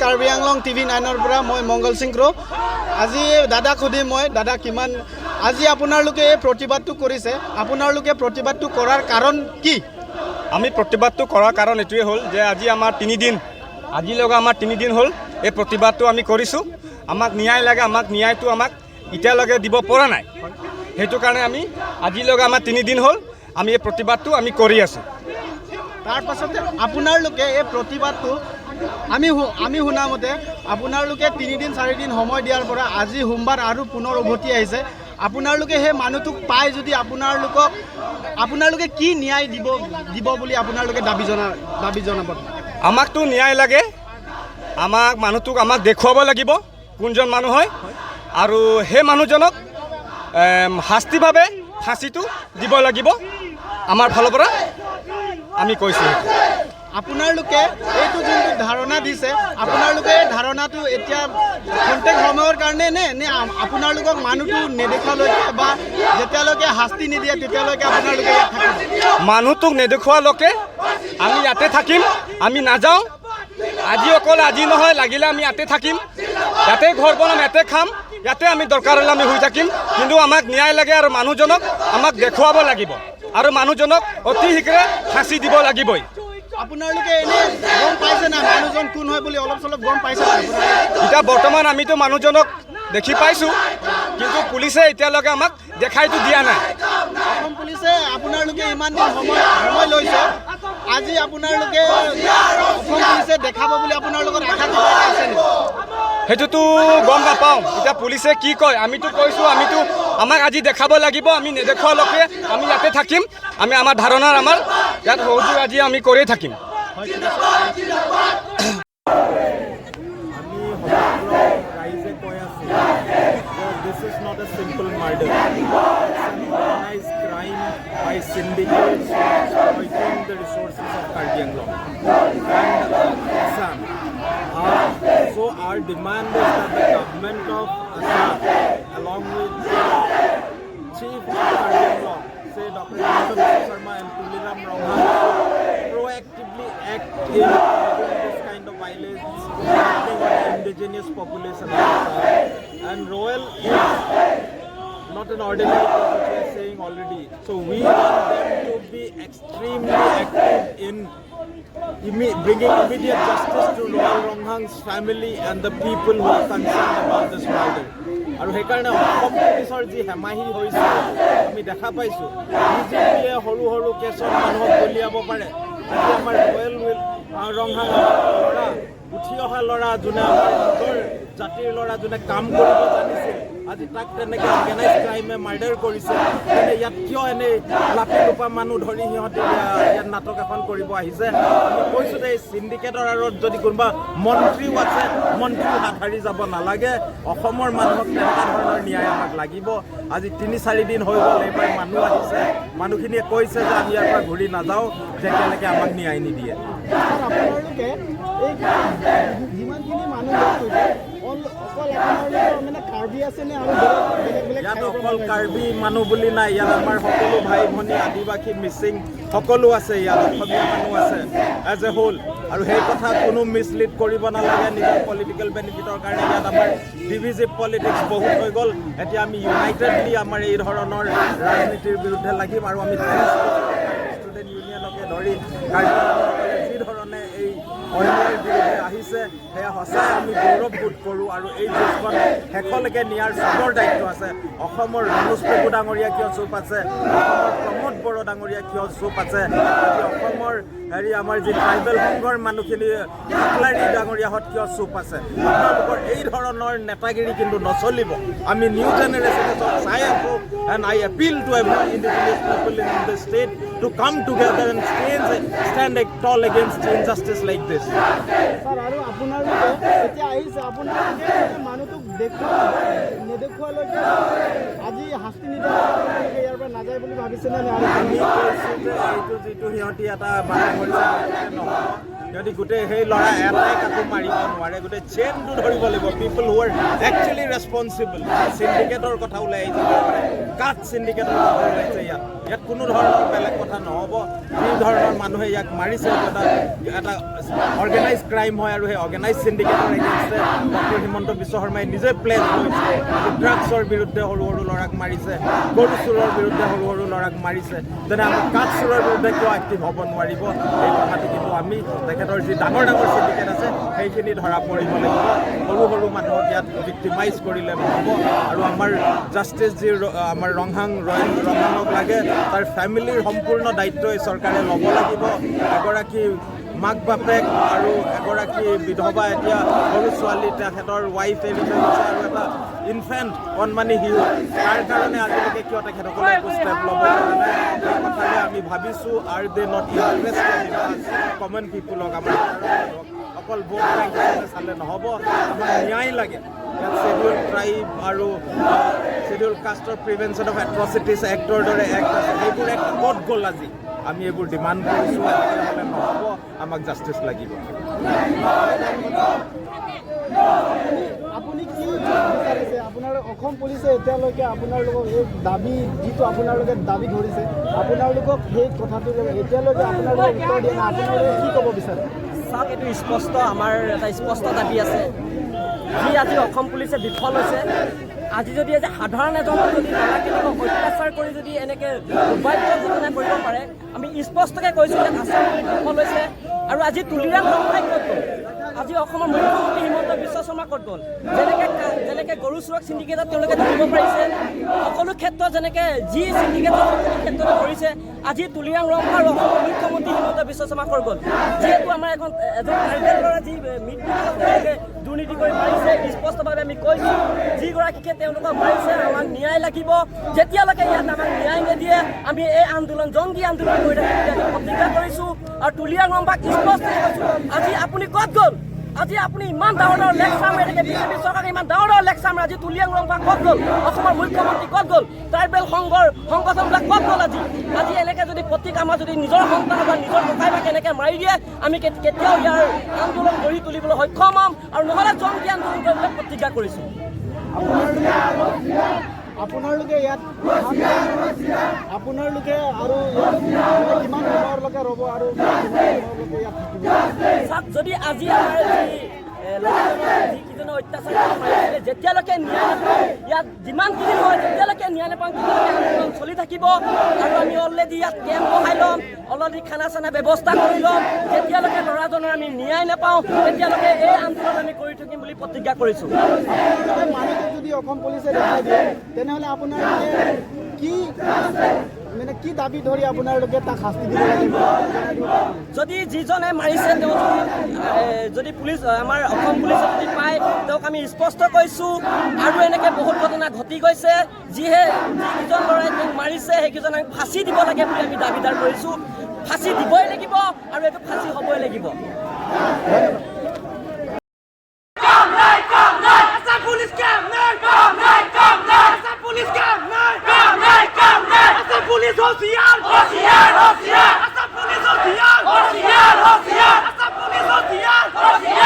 Karbi Anglong TV 9ৰ পৰা মই মংগল সিং ক্ৰ'। আজি দাদাক সুধিম মই, দাদা, কিমান আজি আপোনালোকে এই প্ৰতিবাদটো কৰিছে? আপোনালোকে প্ৰতিবাদটো কৰাৰ কাৰণ কি? আমি প্ৰতিবাদটো কৰাৰ কাৰণ এইটোৱে হ'ল যে আজি আমাৰ 3 দিন, আজিলৈকে আমাৰ 3 দিন হ'ল এই প্ৰতিবাদটো আমি কৰিছোঁ। আমাক ন্যায় লাগে। আমাক ন্যায়টো আমাক এতিয়ালৈকে দিব পৰা নাই। সেইটো কাৰণে আমি আজিলৈকে আমাৰ 3 দিন হ'ল, আমি এই প্ৰতিবাদটো আমি কৰি আছোঁ। তাৰ পাছতে আপোনালোকে এই প্ৰতিবাদটো আমি শুনামতে আপোনালোকে 3 দিন 4 দিন সময় দিয়াৰ পৰা আজি সোমবাৰ আৰু পুনৰ উভতি আহিছে। আপোনালোকে সেই মানুহটোক পাই যদি আপোনালোকে কি ন্যায় দিব দিব বুলি আপোনালোকে দাবী জনাব? আমাকতো ন্যায় লাগে। আমাক মানুহটোক আমাক দেখুৱাব লাগিব কোনজন মানুহ হয় আৰু সেই মানুহজনক শাস্তিভাৱে ফাঁচীটো দিব লাগিব। আমাৰ ফালৰ পৰা আমি কৈছোঁ সেইটো। আপোনালোকে এইটো যোনটো ধাৰণা দিছে, আপোনালোকে এই ধাৰণাটো এতিয়া খন্তেক সময়ৰ কাৰণে নে নে আপোনালোকক মানুহটো নেদেখুৱালৈকে বা যেতিয়ালৈকে শাস্তি নিদিয়ে তেতিয়ালৈকে আপোনালোকে ইয়াত থাকিব? মানুহটোক নেদেখুৱালৈকে আমি ইয়াতে থাকিম, আমি নাযাওঁ। আজি অকল আজি নহয়, লাগিলে আমি ইয়াতে থাকিম, ইয়াতে ঘৰ বনাম, ইয়াতে খাম, ইয়াতে আমি দৰকাৰ হ'লে আমি শুই থাকিম। কিন্তু আমাক ন্যায় লাগে আৰু মানুহজনক আমাক দেখুৱাব লাগিব আৰু মানুহজনক অতি শীঘ্ৰে ফাঁচি দিব লাগিবই। আপোনালোকে এনেই গম পাইছে নাই মানুহজন কোন হয় বুলি? অলপ চলপ গম পাইছে নাই আপোনালোকে? এতিয়া বৰ্তমান আমিতো মানুহজনক দেখি পাইছোঁ, কিন্তু পুলিচে এতিয়ালৈকে আমাক দেখাইতো দিয়া নাই। অসম পুলিচে আপোনালোকে ইমান দিন সময় লৈছে, আজি আপোনালোকে অসম পুলিচে দেখাব বুলি আপোনালোকৰ আশা কিবা এটা আছে নেকি? সেইটোতো গম নাপাওঁ এতিয়া পুলিচে কি কয়। আমিতো কৈছোঁ, আমিতো আমাক আজি দেখাব লাগিব। আমি নেদেখুৱালৈকে আমি ইয়াতে থাকিম। আমি আমাৰ ধাৰণাৰ আমাৰ ইয়াত সহযোগ আজি আমি কৰিয়ে থাকিম। আমি সমগ্ৰ ৰাইজে কৈ আছোঁ যে this is not a simple murder, it's an organized crime by syndicates exploiting the resources of Karbi Anglong and Assam. So our demand is that the government of Assam, along with the chief of Karbi Anglong, say Dr. Himanta Biswa Sarma and Tuliram Ronghang, proactively act in preventing this kind of violence happening on the indigenous population of Assam. And Roel is not an ordinary case, which we are saying already. So we want them to be extremely active in bringing immediate justice to Roel Ronghang's family and the people who are concerned about this murder. আৰু সেইকাৰণে অসম পুলিচৰ যি হেমাহি হৈছে আমি দেখা পাইছোঁ। বিজেপিয়ে সৰু সৰু কেছত মানুহক দলিয়াব পাৰে। আজি আমাৰ ৰয়েল will Ronghang আমাৰ ল'ৰা, উঠি অহা ল'ৰা, যোনে আমাৰ নিজৰ জাতিৰ ল'ৰা, যোনে কাম কৰিব জানিছিল, আজি তাক তেনেকৈ অৰ্গেনাইজ ক্ৰাইমে মাৰ্ডাৰ কৰিছে। তেনে ইয়াত কিয় এনেই লাপি লোপা মানুহ ধৰি সিহঁতে ইয়াত নাটক এখন কৰিব আহিছে? আমি কৈছোঁ যে এই চিণ্ডিকেটৰ আঁৰত যদি কোনোবা মন্ত্ৰীও আছে, মন্ত্ৰীও হাত সাৰি যাব নালাগে। অসমৰ মানুহক তেনেকুৱা ধৰণৰ ন্যায় আমাক লাগিব। আজি 3-4 দিন হৈ গ'ল, এইবাৰ মানুহ আহিছে। মানুহখিনিয়ে কৈছে যে আমি ইয়াৰ পৰা ঘূৰি নাযাওঁ যেতিয়ালৈকে আমাক ন্যায় নিদিয়ে। ছাৰ, আপোনালোকে এই যিমানখিনি মানুহ লগ হৈছে, অকল আপোনালোকৰ মানে কাৰ্বি আছে নে আৰু বেলেগ বেলেগ ইয়াত ঠাইৰ পৰা অকল মানুহ আহিছে? কাৰ্বি মানুহ বুলি নাই, ইয়াত আমাৰ সকলো ভাই ভনী, আদিবাসী, মিচিং সকলো আছে ইয়াত, অসমীয়া মানুহ আছে এজ এ হোল। আৰু সেই কথা কোনো মিছলিড কৰিব নালাগে নিজৰ পলিটিকেল বেনিফিটৰ কাৰণে। ইয়াত আমাৰ ডিভিজিভ পলিটিক্স বহুত হৈ গ'ল। এতিয়া আমি ইউনাইটেডলি আমাৰ এই ধৰণৰ ৰাজনীতিৰ বিৰুদ্ধে লাগিম। আৰু আমি ষ্টুডেণ্ট ইউনিয়নকে ধৰি কাৰ্বি মানুহসকলে যি ধৰণে এই অন্যায়ৰ বিৰুদ্ধে আহিছে, সেয়া সঁচাই আমি গৌৰৱবোধ কৰোঁ। আৰু এই যুঁজখন শেষলৈকে নিয়াৰ চবৰ দায়িত্ব আছে। অসমৰ ৰণোজ পেগু ডাঙৰীয়া কিয় চুপ আছে? অসমৰ প্ৰমোদ বড়ো ডাঙৰীয়া কিয় চুপ আছে? আজি অসমৰ হেৰি আমাৰ যি ট্ৰাইবেল সংঘৰ মানুহখিনি, খাখলাৰী ডাঙৰীয়াহঁত কিয় চুপ আছে? আপোনালোকৰ এই ধৰণৰ নেতাগিৰি কিন্তু নচলিব। আমি নিউ জেনেৰেশ্যনে চব চাই আছোঁ and I appeal to every indigenous people in the state to come together and stand tall against injustice like this. Sir, আৰু আপোনালোকে এতিয়া আহিছে, আপোনালোকে মানে মানুহটোক দেখুওৱা নেদেখুৱালৈকে, আজি শাস্তি নিদিয়ালৈকে আপোনালোকে ইয়াৰ পৰা নাযায় বুলি ভাবিছেনে নে আৰু? আমি কৈছোঁ যে এইটো যিটো সিহঁতি এটা মানুহ ধৰিছে, নহ'ব। সিহঁতি গোটেই সেই ল'ৰা এটাই কাকো মাৰিব নোৱাৰে, গোটেই চেইনটো ধৰিব লাগিব, people who are actually responsible. চিণ্ডিকেটৰ কথা ওলাই আহিছে, কাঠ চিণ্ডিকেটৰ কথা ওলাইছে ইয়াত। ইয়াত কোনো ধৰণৰ বেলেগ কথা নহ'ব। যি ধৰণৰ মানুহে ইয়াক মাৰিছে, এইটো এটা অৰ্গেনাইজ ক্ৰাইম হয় আৰু সেই অৰ্গেনাইজ চিণ্ডিকেটৰ এগেইনষ্টে ডক্টৰ হিমন্ত বিশ্ব শৰ্মাই নিজে প্লেজ লৈছে। ড্ৰাগছৰ বিৰুদ্ধে সৰু সৰু ল'ৰাক মাৰিছে, গৰু চোৰৰ বিৰুদ্ধে সৰু সৰু ল'ৰাক মাৰিছে, তেনে আমি কাঠ চোৰৰ বিৰুদ্ধে কিয় এক্টিভ হ'ব নোৱাৰিব? এই কথাটো কিন্তু আমি তেখেতৰ যি ডাঙৰ ডাঙৰ চিণ্ডিকেট আছে, সেইখিনি ধৰা পৰিব লাগিব। সৰু সৰু মানুহক ইয়াত ভিক্টিমাইজ কৰিলে নহ'ব। আৰু আমাৰ জাষ্টিছ যি আমাৰ ৰংহাং ৰয়েল ৰংহাঙক লাগে, তাৰ ফেমিলিৰ সম্পূৰ্ণ দায়িত্ব এই চৰকাৰে ল'ব লাগিব। এগৰাকী মাক বাপেক আৰু এগৰাকী বিধৱা, এতিয়া সৰু ছোৱালী, তেখেতৰ ৱাইফ এৰি থৈ গৈছে আৰু এটা ইনফেণ্ট, কণমানি শিশু। তাৰ কাৰণে আজিলৈকে কিয় তেখেতসকলে একো ষ্টেপ ল'ব পৰা নাই, এই কথালৈ আমি ভাবিছোঁ। Are they not interested in common পিপুলক? আমাৰ সাধাৰণ মানুহক অকল ভোট বেংক হিচাপে চালে নহ'ব, আমাক ন্যায় লাগে। ইয়াত শ্বেডিউল ট্ৰাইব আৰু শ্বেডিউল কাষ্টৰ প্ৰিভেনশ্যন অফ এট্ৰচিটিজ এক্টৰ দৰে এক্ট আছে, সেইবোৰ এক্ট ক'ত গ'ল আজি? আমি এইবোৰ ডিমাণ্ড কৰিছোঁ। এনেকৈ হ'লে নহ'ব, আমাক জাষ্টিছ লাগিব। আপুনি কি বিচাৰিছে? আপোনাৰ অসম পুলিচে এতিয়ালৈকে আপোনালোকক এই দাবী, যিটো আপোনালোকে দাবী ধৰিছে, আপোনালোকক সেই কথাটো এতিয়ালৈকে আপোনালোকে উত্তৰ দিয়া নাই। আপোনালোকে কি ক'ব বিচাৰে? চাওক, এইটো স্পষ্ট, আমাৰ এটা স্পষ্ট দাবী আছে। যি আজি অসম পুলিচে বিফল হৈছে, আজি যদি আজি সাধাৰণ এজন যদি ল'ৰাক এনেকৈ অত্যাচাৰ কৰি যদি এনেকৈ দুৰ্ভাগ্য ঘটনা কৰিব পাৰে, আমি স্পষ্টকৈ কৈছোঁ যে আছাম পুলিচ বিফল হৈছে। আৰু আজি তুলিৰাম ৰংফাই ক'ত গ'ল? আজি অসমৰ মুখ্যমন্ত্ৰী হিমন্ত বিশ্ব শৰ্মা ক'ত গ'ল? যেনেকৈ গৰু চোৰক চিণ্ডিকেটত তেওঁলোকে ধৰিব পাৰিছে, সকলো ক্ষেত্ৰত যেনেকৈ যি চিণ্ডিকেটৰ সকলো ক্ষেত্ৰতে ধৰিছে, আজি তুলিৰাম ৰংফা আৰু অসমৰ মুখ্যমন্ত্ৰী হিমন্ত বিশ্ব শৰ্মা ক'ত গ'ল? যিহেতু আমাৰ এজন ট্ৰাইবেল ল'ৰা যি মৃত্যু তেওঁলোকে দুৰ্নীতি কৰি মাৰিছে, স্পষ্টভাৱে আমি কৈছোঁ, যিগৰাকীকে তেওঁলোকক মাৰিছে, আমাক ন্যায় লাগিব। যেতিয়ালৈকে ইয়াত আমাক ন্যায় নিদিয়ে, আমি এই আন্দোলন জংগী আন্দোলন কৰি থাকিম বুলি আমি প্ৰতিজ্ঞা কৰিছোঁ। আৰু তুলিৰাম ৰংফাক স্পষ্টকৈ কৈছোঁ, আজি আপুনি ক'ত গ'ল? আজি আপুনি ইমান ডাঙৰ ডাঙৰ লেকচাৰ মাৰি থাকে, বিজেপি চৰকাৰে ইমান ডাঙৰ ডাঙৰ লেকচাৰ মাৰে, আজি তুলিৰাম ৰংফা ক'ত গ'ল? অসমৰ মুখ্যমন্ত্ৰী ক'ত গ'ল? ট্ৰাইবেল সংঘৰ সংগঠনবিলাক ক'ত গ'ল আজি? আজি এনেকৈ যদি প্ৰতীক আমাৰ যদি নিজৰ সন্তান বা নিজৰ ককাই ভাইক এনেকৈ মাৰি দিয়ে, আমি কেতিয়াও ইয়াৰ আন্দোলন গঢ়ি তুলিবলৈ সক্ষম হ'ম আৰু নহ'লে জংগী আন্দোলন কৰিবলৈ প্ৰতিজ্ঞা কৰিছোঁ। আপোনালোকে ইয়াত আপোনালোকে আৰু ইয়াত মানে কিমান সময়লৈকে ৰ'ব আৰু কিমান সময়লৈকে ইয়াত থাকিব? চাওক, যদি আজি আমাৰ যি ল'ৰাজনক যিকেইজনে অত্যাচাৰ কৰি মাৰিছিলে, যেতিয়ালৈকে ন্যায় নাপাওঁ, ইয়াত যিমান কেইদিন হয়, যেতিয়ালৈকে ন্যায় নাপাওঁ, তেতিয়ালৈকে আন্দোলন চলি থাকিব। আৰু আমি অলৰেডি ইয়াত কেম্প বহাই ল'ম, অলৰেডি খানা চানা ব্যৱস্থা কৰি ল'ম। যেতিয়ালৈকে ল'ৰাজনৰ আমি ন্যায় নাপাওঁ, তেতিয়ালৈকে এই আন্দোলন আমি কৰি থাকিম বুলি প্ৰতিজ্ঞা কৰিছোঁ। আপোনালোকে মানুহটোক যদি অসম পুলিচে দেখাই দিয়ে, তেনেহ'লে আপোনালোকে কি মানে কি দাবী ধৰি আপোনালোকে তাক শাস্তি দিব লাগিব, জনাই দিব পাৰিব? যদি যিজনে মাৰিছে, তেওঁ যদি পুলিচ, আমাৰ অসম পুলিচে যদি পায়, তেওঁক আমি স্পষ্ট কৈছোঁ, আৰু এনেকৈ বহুত ঘটনা ঘটি গৈছে, যিকেইজন ল'ৰাই তেওঁক মাৰিছে, সেইকেইজন আমি ফাঁচি দিব লাগে বুলি আমি দাবীদাৰ কৰিছোঁ। ফাঁচি দিবই লাগিব আৰু এইটো ফাঁচি হ'বই লাগিব। Assam Police camp নাই, নাই, নাই। Assam Police camp নাই, নাই, নাই। Assam Police হুঁচিয়াৰ, হুঁচিয়াৰ, হুঁচিয়াৰ। Assam Police হুঁচিয়াৰ, হুঁচিয়াৰ, হুঁচিয়াৰ। Assam Police হুঁচিয়াৰ, হুঁচিয়াৰ।